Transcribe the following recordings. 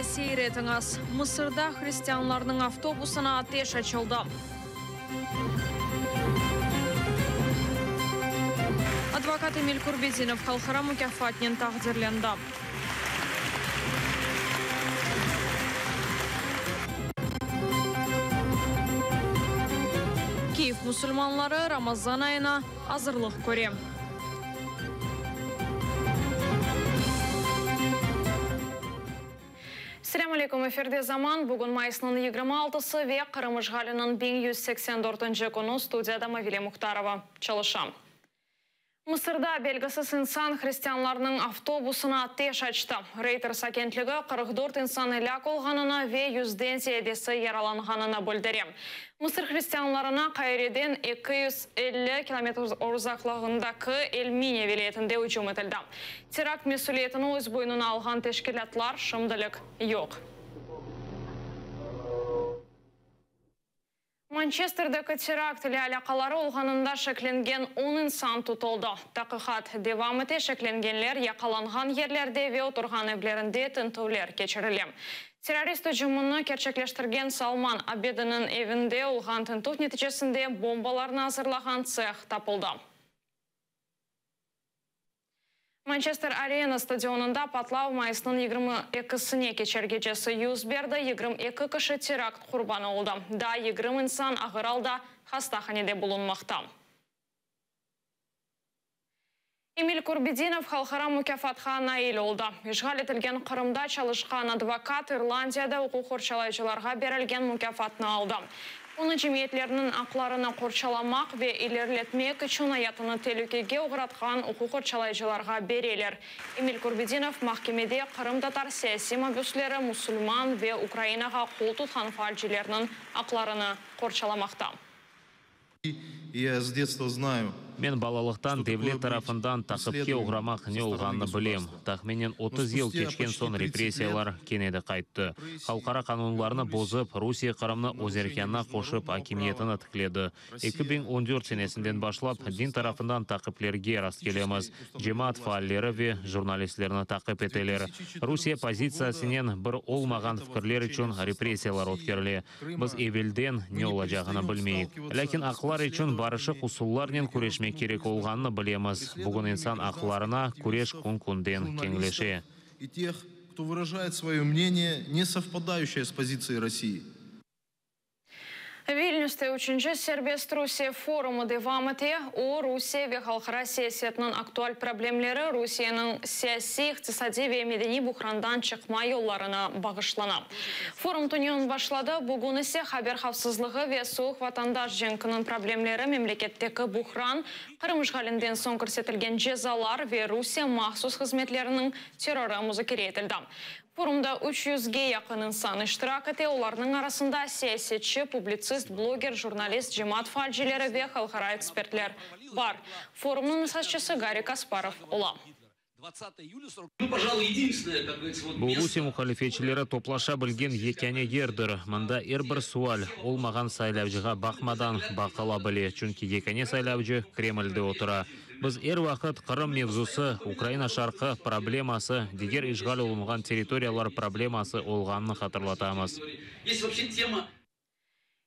seyir etiñiz, Mısırda hristianlarnıñ avtobusına ateş açıldı. Advokat Emil Kurbedinov halqara mukâfatnen taqdirlendi. Kyiv musulmanları Ramazan ayına azırlıq köre. Selâm aleyküm, efirde Zaman, bugün mayısnıñ 26-sı ve Qırım işğaliniñ 1184-nci künü, studiyada Mavile Muhtarova çalışa. Mısırda belgisiz insan hristianlarnıñ avtobusına ateş açtı. Reuters agentligi 44 insan elâk olğanını ve yüzden ziyadesi yaralanğanını bildire. Mısır hristianlarına Qaireden 250 kilometr uzaqlığındaki El-Minya vilâyetinde ücüm etildi. Terakt mesüliyetini öz boynuna alğan teşkilâtlar şimdilik yoq. Mançesterdeki terakt ile alâqaları olğanında şeklengen on insan tutuldı. Taqiqat devam ete, şeklengenler yaqalanğan yerlerde ve oturğan evlerinde tintüvler keçirile. Terrorist ücümini kerçekleştirgen Salman Abediniñ evinde olğan tintüv neticesinde bombalarnı azırlağan tseh tapıldı. Mançester Arena stadionında patlav mayısnıñ 22-sine keçer gecesi yüz berdi, 22 kişi terakt qurbanı oldı. Daa 20 insan ağır alda hastahanede bulunmaqta. Emil Kurbedinov halqara mukâfatqa nail oldı. İşğal etilgen Qırımda çalışqan advokat İrlandiyada uquq qorçalayıcılarğa berilgen mukâfatnı aldı. Onı cemiyetlerniñ aqlarını qorçalamaq ve ileriletmek içün ayatını telükege oğratqan uquq qorçalayıcılarğa bereler. Emil Kurbedinov mahkemede qırımtatar siyasiy mabüsleri, musulman ve Ukrainağa qol tutqan faalcilerniñ aqlarını qorçalamaqta. Ya s detstva znayu. Men balalıqtan devlet tarafından taqipke oğramaq ne olğanını bilem. Tahminen 30 yıl keçken soñ repressiyalar kene de qayttı. Halqara qanunlarnı bozıp, Rusiye Qırımnı öz erkânına qoşıp, akimiyetini tikledi. 2014 senesinden başlap din tarafından taqiplerge rastkelemiz, cemaat faalleri ve jurnalistlerni taqip eteler. Rusiye pozitsiyasınen bir olmağan fikirler içün repressiyalar ötkerile. Biz evelden ne olacağını bilmeyik. Lâkin aqlar içün barışıq usullarnen küreşmek kerek olğanını bilemiz. Bugün insan aqlarına küreş kün-künden keñleşe. И тех, кто выражает свое мнение, не совпадающее с позицией России. Vilnüste üçünci Serbest Rusiye forumı devam ete. O, Rusiye ve halqara siyasetiniñ aktual problemleri, Rusiyeniñ siyasiy, iqtisadiy ve medeniy buhrandan çıqma yollarına bağışlana. Forum tünevin başladı, bugün ise haber havfsızlığı ve suvuq vatandaş cenkiniñ problemleri, memleketteki buhran, Qırım işğalinden soñ kirsetilgen cezalar ve Rusiye mahsus hızmetleriniñ terrorı muzakere etildi. Forumda üç yüzge yaqın insan iştirak ete, olarnıñ arasında siyasetçi, publitsist, bloger, jurnalist, cemaat faalcileri ve halqara ekspertler bar. Forumnıñ esasçısı Garri Kasparov ola. Bu Rusiye muhalifetçileri toplaşa bilgen yekâne yerdir. Mında er bir sual, olmağan saylavcığa baqmadan, baqıla bile, çünki yekâne saylavcı Kremlde otura. Biz er vaqıt Qırım mevzusı, Ukraina şarqı probleması, diger işğal olunğan territoriyalar probleması olğanını hatırlatamız.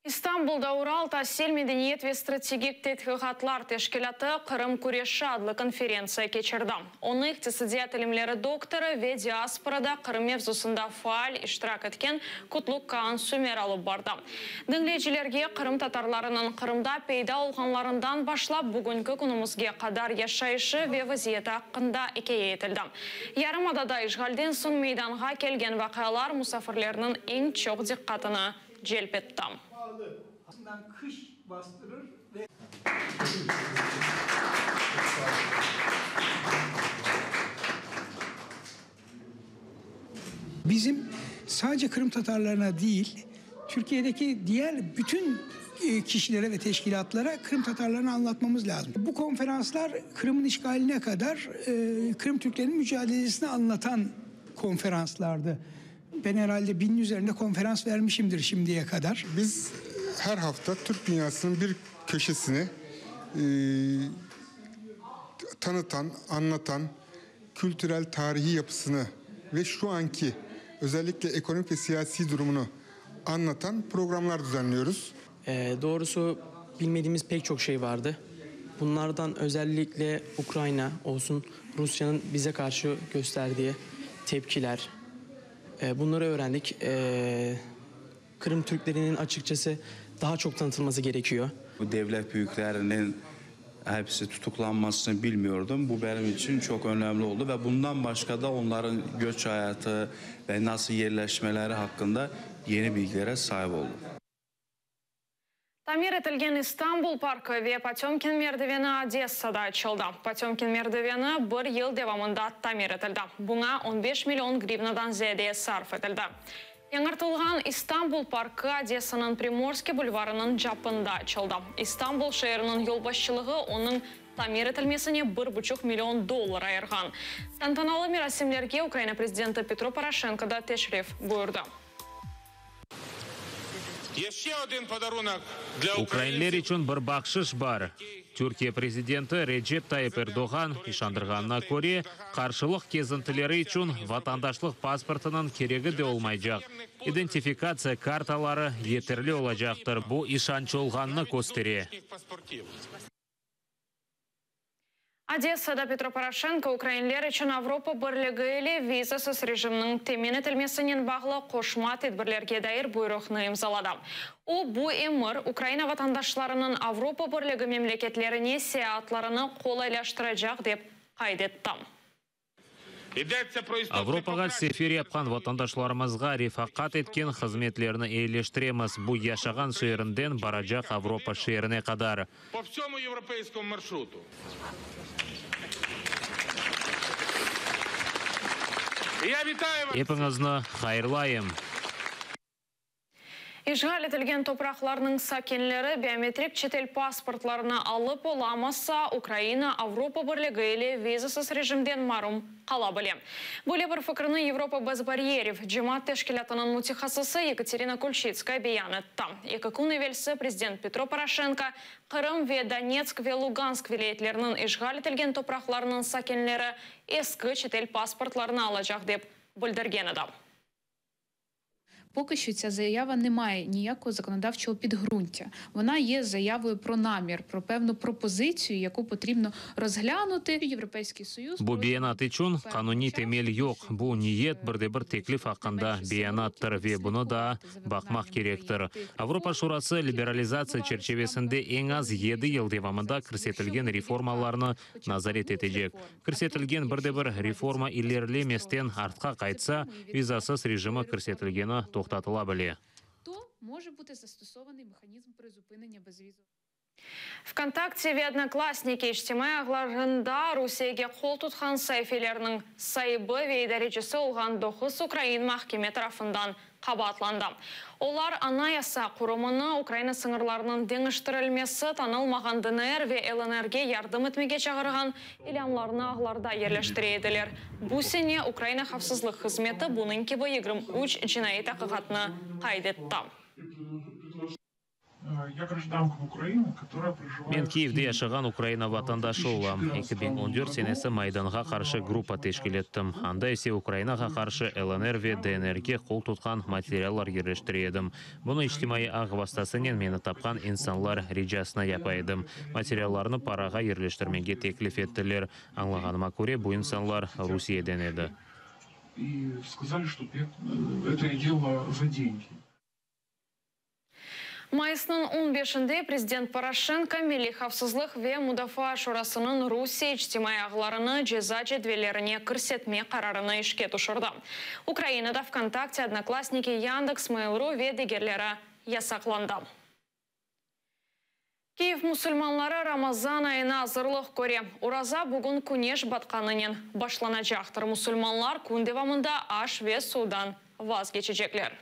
İstanbulda Ural tasil, medeniyet ve strategik tedqiqatlar teşkilâtı Qırım küreşi adlı konferentsiya keçirdi. Onı iqtisadiyat ilimleri doktorı ve diasporada Qırım mevzusında faal iştirak etken Kutluk Kaan Sümer alıp bardı. Diñleyicilerge qırımtatarlarınıñ Qırımda peyda olğanlarından başlap bugünki künümizge qadar yaşayışı ve vaziyeti aqqında ikâye etildi. Yarımadada işğalden soñ meydanğa kelgen vaqialar musafirlerniñ eñ çoq diqqatını celp etti. Bizim sadece Kırım Tatarlarına değil, Türkiye'deki diğer bütün kişilere ve teşkilatlara Kırım Tatarlarını anlatmamız lazım. Bu konferanslar Kırım'ın işgaline kadar Kırım Türklerinin mücadelesini anlatan konferanslardı. Ben herhalde 1000'in üzerinde konferans vermişimdir şimdiye kadar. Biz her hafta Türk dünyasının bir köşesini tanıtan, anlatan, kültürel tarihi yapısını ve şu anki. özellikle ekonomik ve siyasi durumunu anlatan programlar düzenliyoruz. Doğrusu bilmediğimiz pek çok şey vardı. Bunlardan özellikle Ukrayna olsun, Rusya'nın bize karşı gösterdiği tepkiler. Bunları öğrendik. Kırım Türklerinin açıkçası daha çok tanıtılması gerekiyor. Bu devlet büyüklerinin hepsi tutuklanmasını bilmiyordum. Bu benim için çok önemli oldu ve bundan başka da onların göç hayatı ve nasıl yerleşmeleri hakkında yeni bilgilere sahip oldum. Tamir etilgen İstanbul parkı ve Potemkin merdiveni Odessada açıldı. Potemkin merdiveni bir yıl devamında tamir etildi. Buña 15 million grivnadan ziyade sarf etildi. Yañartılğan İstanbul parkı Odessanıñ Primorskiy bulvarınıñ capında açıldı. İstanbul şeeriniñ yolbaşçılığı onıñ tamir etilmesine bir buçuq million dollar ayırğan. Tantanalı merasimlerge Ukraina prezidenti Petro Poroşenko da teşrif buyurdı. Ukrainler içün bir bahşış bar. Türkiye prezidenti Recep Tayyip Erdoğan işandırğanına köre, qarşılıq kezintileri içün vatandaşlıq pasportınıñ keregi de olmaycaq, identifikatsiya kartaları yeterli olacaqtır. Bu işanç olğanını köstere. Odessada Petro Poroşenko ukrainler içün Avropa Birligi ile vizasız rejimniñ temin etilmesinen bağlı qoşma tedbirlerge dair buyruqnı imzaladı. O, bu emir Ukraina vatandaşlarınıñ Avropa Birligi memleketlerine seyaatlarını qolaylaştıracaq, dep qayd etti. Avropağa sefer yapqan vatandaşlarımızğa refaqat etken hızmetlerni eyileştiremiz, bu yaşağan şeerinden baracaq Avropa şeerine qadar. Epiñizni hayırlayım! İşğal etilgen topraqlarnıñ sakinleri biometrik çetel pasportlarını alıp olamasa, Ukraina Avropa Birligi ile vizasız rejimden marum qala bile. Böyle bir fikirni Yevropa bez baryerev cemaat teşkilâtınıñ mütehassısı Yekaterina Kulçıtskaya beyan etti. Eki kün evelsi prezident Petro Poroşenko Qırım ve Donetsk ve Lugansk vilâyetleriniñ işğal etilgen topraqlarınıñ sakinleri eski çetel pasportlarını alacaq dep bildirgen edi. Поки що ця заява не має ніякого законодавчого підґрунтя. Вона є заявою про намір, про певну пропозицію, яку потрібно розглянути. Європейський Союз Bu beyanat içün qanuniy temel yoq. Bu niyet, bir de bir teklif aqqında beyanattır ve bunı daa baqmaq kerektir. Avropa Şurası liberalizatsiya çerçivesinde eñ az yedi yıl devamında kirsetilgen reformalarnı nazaret etecek. Kirsetilgen bir de bir reforma ilerilemesten artqa qaytsa, vizasız rejimi kirsetilgeni toqtatıla bile. Vkontakte ve Odnoklassniki içtimaiy ağlarında Rusiyege qol tutqan saifelerniñ saibi ve idarecisi olğan doquz ukrain mahkeme tarafından qabaatlandı. Olar anayasa qurumını, Ukraina sıñırlarınıñ deñiştirilmesi, tanılmağan DNR ve LNRge yardım etmege çağırğan ilânlarnı ağlarda yerleştire ediler. Bu sene Ukraina havfsızlıq hızmeti bunıñ kibi 23 cinaiy taqiqatnı qayd etti. Men Kiyevde yaşağan Ukraina vatandaşı olam. 2014 senesi Maydanğa qarşı gruppa teşkil ettim, anda ise Ukrainağa qarşı LNR ve DNRge qol tutqan materiallar yerleştire edim. Bunı içtimaiy ağ vastasınen meni tapqan insanlar ricasına yapa edim. Materiallarnı parağa yerleştirmege teklif ettiler. Añlağanıma köre, bu insanlar Rusiyeden edi. Mayısnıñ on beşinde prezident Poroşenko Milliy havfsızlıq ve mudafaa şurasınıñ Rusiye içtimaiy ağlarını ceza cedvellerine kirsetme qararını işke tüşürdi. Ukrainada VKontakte, Odnoklassniki, Yandeks, Mail.ru ve digerleri yasaqlandı. Kiyev musulmanları Ramazan ayına azırlıq köre. Oraza bugün küneş batqanınen başlanacaqtır. Musulmanlar kün devamında aş ve suvdan vazgeçecekler.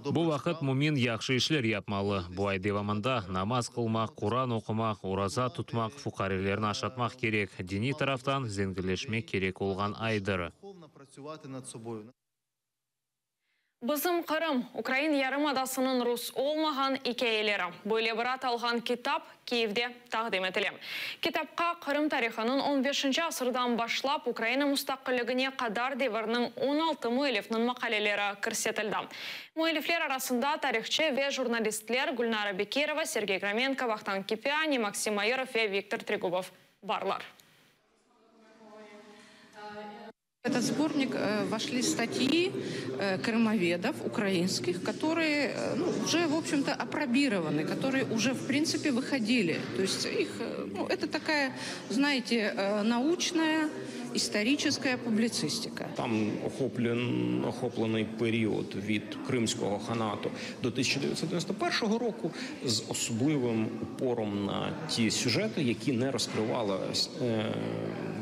Bu vaqıt mümin yahşı işler yapmalı. Bu ay devamında namaz qılmaq, Quran oqumaq, oraza tutmaq, fuqarelerni aşatmaq kerek, diniy taraftan zenginleşmek kerek olğan aydır. Bizim Qırım, ukrain yarımadasınıñ rus olmağan ikâyeleri. Böyle bir ad alğan kitap Kiyevde taqdim etile. Kitapqa Qırım tarihınıñ on beşinci asırdan başlap Ukraina mustaqilligine qadar devirniñ 16 müellifniñ maqaleleri kirsetildi. Müellifler arasında tarihçı ve jurnalistler Gülnara Bekirova, Sergey Gromenko, Vahtang Kipiani, Maksim Mayorov ve Viktor Tregubov barlar. В этот сборник э, вошли статьи э, крымоведов украинских, которые э, ну, уже, в общем-то, апробированы, которые уже, в принципе, выходили. То есть их, ну, это такая, знаете, научная, историческая публицистика. Там охоплен, охоплений період від Кримського ханату до 1991 року з особливим упором на ті сюжети, які не розкривалися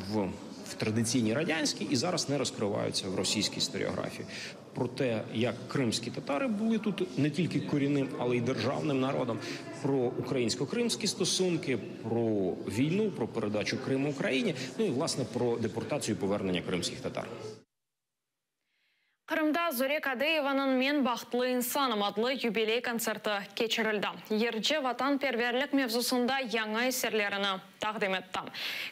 в в традиційній радянській і зараз не розкриваються в російській історіографії. Про те, як кримські татари були тут не тільки корінним, але й державним народом, про українсько-кримські стосунки, про війну, про передачу Криму Україні, ну і власне про депортацію і повернення кримських татар. Qırımda Zure Kadıyevanıñ Men bahtlı insanım adlı yubiley kontserti keçirildi. Yırcı vatanperverlik mevzusında yañı eserlerini taqdim etti.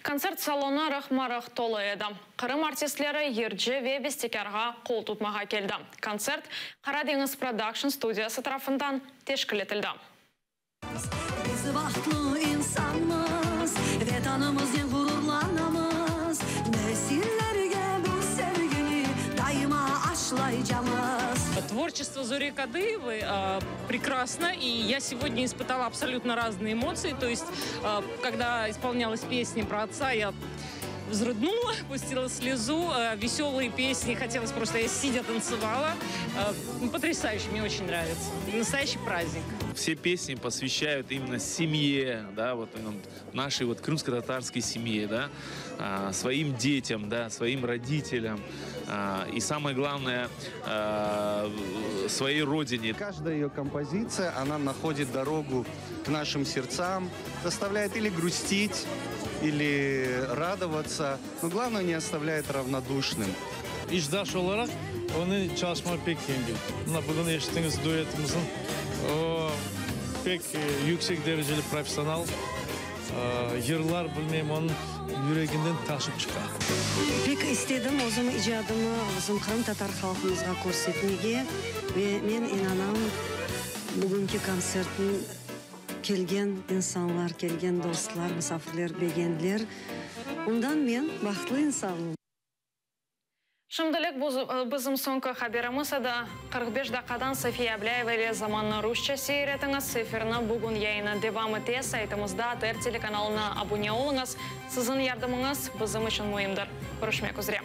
Kontsert salonı rıqma-rıq tolu edi. Qırım artistleri yırcı ve bestekârğa qol tutmağa keldi. Kontsert Qara deñiz prodakşn studiyası tarafından teşkil etildi. Biz bahtlı insanmız, Vetanımıznen ğururlanamız, Nesillerge bu sevgini daima aşlaycamız. Творчество Зуре Кадыевой прекрасно, и я сегодня испытала абсолютно разные эмоции. То есть, когда исполнялась песня про отца, я взрыднула, пустила слезу. Веселые песни, хотелось просто, я сидя танцевала. Ну, потрясающе, мне очень нравится. Настоящий праздник. Все песни посвящают именно семье, да, вот нашей вот крымско-татарской семье, да, своим детям, да, своим родителям, и самое главное, своей родине. Каждая ее композиция, она находит дорогу к нашим сердцам, заставляет или грустить, или радоваться, но главное не оставляет равнодушным. İşdaş olaraq onıñ çalışmaq pek yengil. Mına bugün eşittiñiz duetimizniñ o pek yüksek dereceli professional yırlar bilmeyim onıñ yüreginden taşıp çıqa. Pek istedim özüm icadımı bizim qırımtatar halqımızğa körsetmege ve men inanam bugünki kontsertniñ kelgen insanlar, kelgen dostlar, musafirler begendiler. Ondan men bahtlı insanım. Şimdilik bizim soñki haberimiz edi. 45 daqqadan Safiye Ablâyeva ile Zamannı rusça seyir etiñiz. Efirni bugün yayını devam ete. Saytımızda ATR telekanalına abune oluñız. Siziñ yardımıñız bizim içün müimdir. Körüşmek üzre.